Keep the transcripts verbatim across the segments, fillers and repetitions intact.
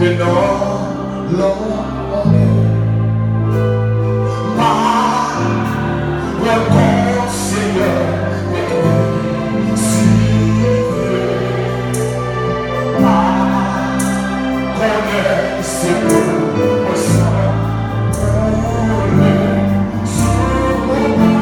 Ke non lòt pa pran kò Senyè, si vle pa konnen se pou mwen san koule sou mwen.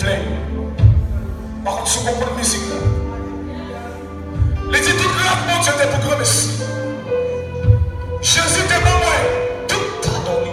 plen. Pa kont si w konprann mizik la. Li di tout rad Bondye te pou granmesi. Jezi te ban mwen tout padon li.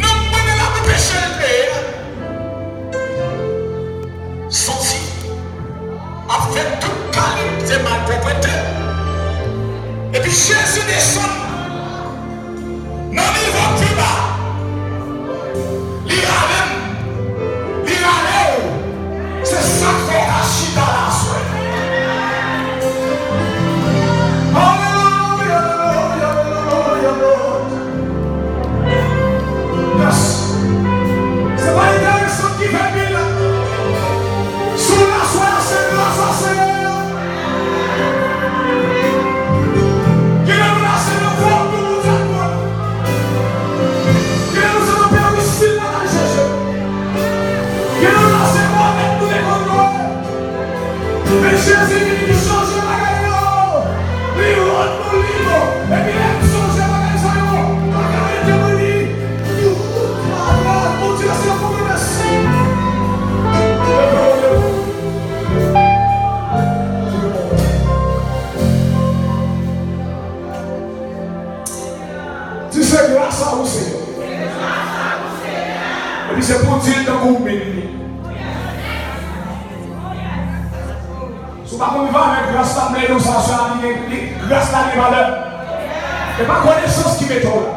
Nanm mwen nan labou peche l te ye a soti ap fè tout kalite malpwòpte. Epi Jezi desann nan nivo pi ba. Li rale m. Li rale w. Se sa k fè w ka chita la aswè. Alelouya, alelouya, alelouya, alelouya. Yes. Se pa enteresan ki fè pi la. Sou la aswè a, se gras a Senyè a. Gen de nou la se nan fòm nou Bondye ap pran. Gen de nou se nan perisil n al chèche. Gen de nou la se bònèt nou te konn lwe. Men Jezi vini, li chanje bagay yo. Li rann nou lib. Epi lè nou chanje bagay sa yo, bagay yo te vini. Tout travay Bondye se pou nou mèsi. Leve w, leve w. Di, se gras a ou, Senyè. Epi se pou w di l tankou w menm li. Si w pa konn valè gras la, m lè nou sa, sa li gen, li, gras la gen valè. E pa konesans ki mete w la.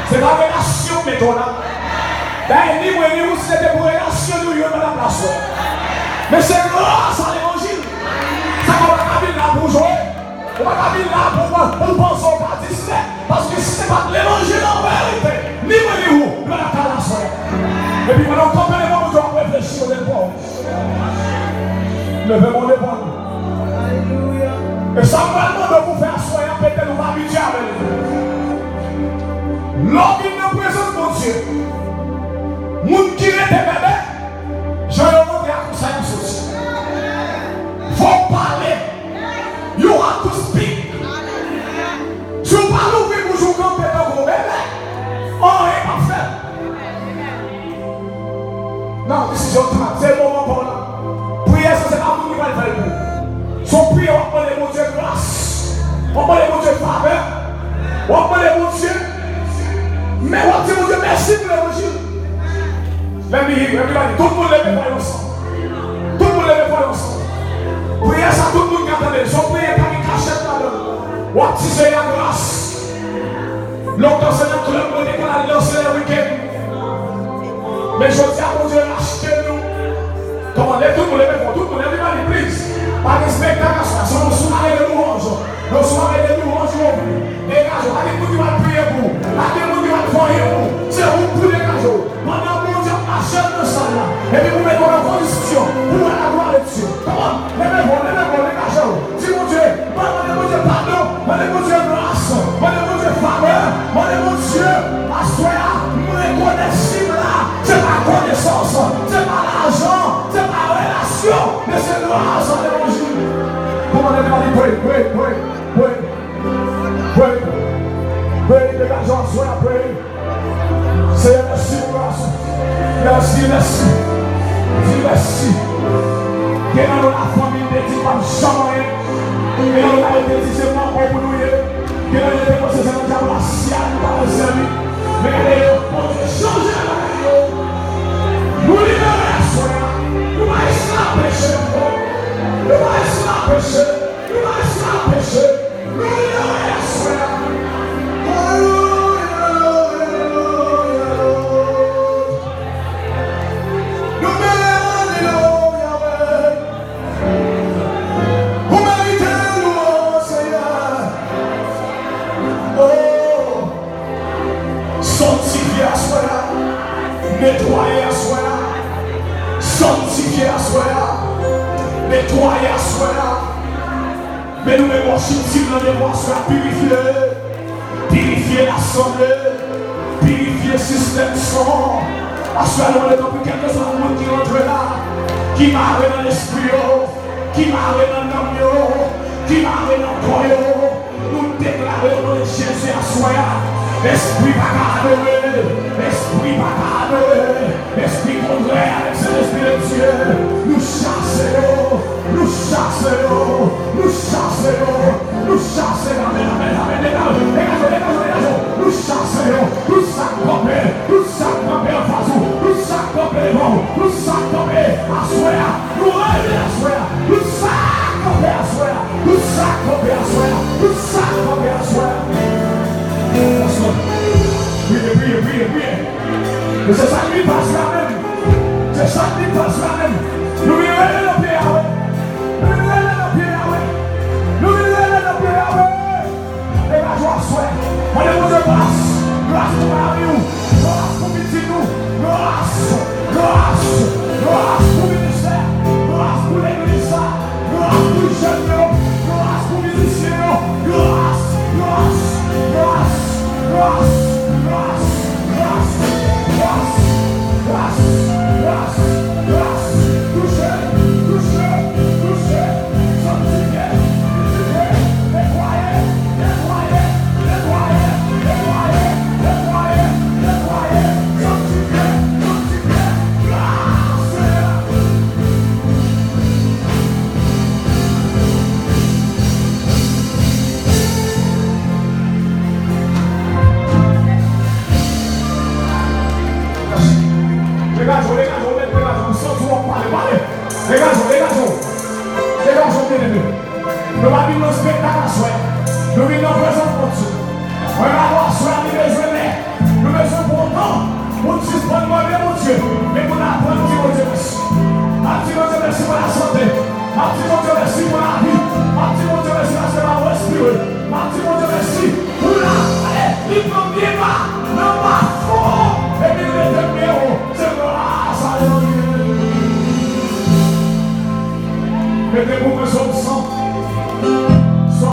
Se pa relasyon k mete w la. Dayè, ni mwen, ni ou, si se te pou relasyon nou, youn pa t ap la aswè. Men se gras a levanjil. Sa fè w pa ka vin la pou w jwe. Ou pa ka vin la pou w, pou w panse w pa distrè. Paske si se pa t levanjil an verite, ni mwen, ni ou, nou pa t ap la aswè. Epi pandan w kanpe devan Bondye, w ap reflechi, w ap Leve men w devan li. E sa m pral mande w pou fè aswè a, petèt ou pa abitye avè l. Lè w vin nan prezans Bondye, moun ki rete bèbè, jan yo rantre a konsa y ap soti. Fò w pale. You have to speak. Si w pa louvri bouch ou kanpe tankou yon bèbè, anyen p ap fèt. Non, this is your time. Se moman pa w la. Priyè sa, se pa moun ki pral fè l pou ou. Se yon priyè w ap mande Bondye gras. W ap mande Bondye favè. W ap mande Bondye. Men w ap di Bondye mèsi pou levanjil. Let me hear you, everybody. Tout moun leve vwa yo ansanm. Tout moun leve vwa yo ansanm. Priyè sa, tout moun ka tande l. Se yon priyè pa gen kachèt ladan l. W ap di Seyè a gras. Lontan se nan klèb mwen te konn al danse lè wikenn. Men jodi a, Bondye rachte nou. Kòman, lè tout moun leve fò, tout moun, everybody, please. Pa gen spektak aswè a, se yon sware de louwanj. Yon sware de louwanj, yon degaje w. Pa gen moun ki pral priye pou ou. Pa gen moun ki pral fè anyen pou ou. Se ou k pou degaje w. Pandan Bondye ap mache nan sal la, epi pou mete w nan kondisyon pou wè laglwa de Dye. Come on, leve vwa w, leve vwa w, degaje w. Di Bondye, mwen mande Bondye padon, mande Bondye gras, mande Bondye favè, mande Bondye, aswè a, m rekonèt si m la, se pa konesans, se pa lajan, se pa relasyon, men se gras a levanjil. Come on, everybody, pray, pray, pray, pray, pray, pray, degaje w aswè a, pray. Seyè, mèsi pou gras ou. Mèsi, mèsi. Di mèsi. Gen nan nou lafanmi te di pa m janm anyen. Gen nan nou lafanmi te di se manman pou nou ye. Gen nan nou te panse se nan dyab la syèl nou ta pral sèvi. Men gade yo, Bondye chanje bagay yo. Nou libere aswè a. Nou pa esklav peche ankò. Nou pa esklav peche. Nou pa esklav peche. Sanktifye aswè a. Netwaye aswè a. Sanktifye aswè a. Netwaye aswè a. Men nou men worship team nan devan aswè a, pirifye, pirifye lasanble, pirifye sistèm son. Aswè a nou mande tanpri kèlkeswa moun ki rantre la, ki mare nan lespri yo, ki mare nan nanm yo, ki mare nan kò yo, nou deklare o non de Jezi aswè a, espri pa ka adore, espri pa ka adore, espri kontrè a Dye, nou chase yo, nou chase yo, nou chase yo, nou chase yo, amèn, amèn, amèn, amèn, degaje, degaje, degaje, degaje, nou chase yo, tout sa k kanpe, tout sa k kanpe anfas ou, tout sa k kanpe devan ou, tout sa k kanpe aswè a, nou rele aswè a, tout sa k kanpe aswè a, tout sa k kanpe aswè a, tout sa k kanpe aswè a. Priye, priye, priye, priye. E se sa k pi pas la menm. Se sa k pi pas la menm. Nou vin rele nan pye a, wi. Nou vin rele nan pye a, wi. Nou vin rele nan pye a, wi. Degaje w aswè. Mande Bondye gras. Gras pou mari w. Gras pou pitit ou. Gras. Gras. Gras pou ministè. Gras pou legliz sa. Gras pou jèn yo, gras pou mizisyen yo, gras, gras, gras, touche, touche, touche, sanktifye, sanktifye, netwaye, netwaye, netwaye, sanktifye, sanktifye, gras, Senyè. Degaje w, degaje w, degaje w, m santi w ap pale, pale. Degaje w, degaje w. Degaje w, byeneme. Nou pa vin nan spektak aswè. Nou vin nan prezans Bondye. Mwen la aswè a, li bezwen lè. Nou bezwen pran tan pou n sispann mande Bondye, men pou n aprann di Bondye mèsi. N ap di Bondye mèsi pou lasante. N ap di Bondye mèsi pou lavi. N ap di Bondye mèsi paske n ap respire. N ap di Bondye mèsi pou la. Ale, li pran m byen ba, nan ba fon, epi l mete m byen wo. Se gras a Bondye. Mete pou mwen Sòm san.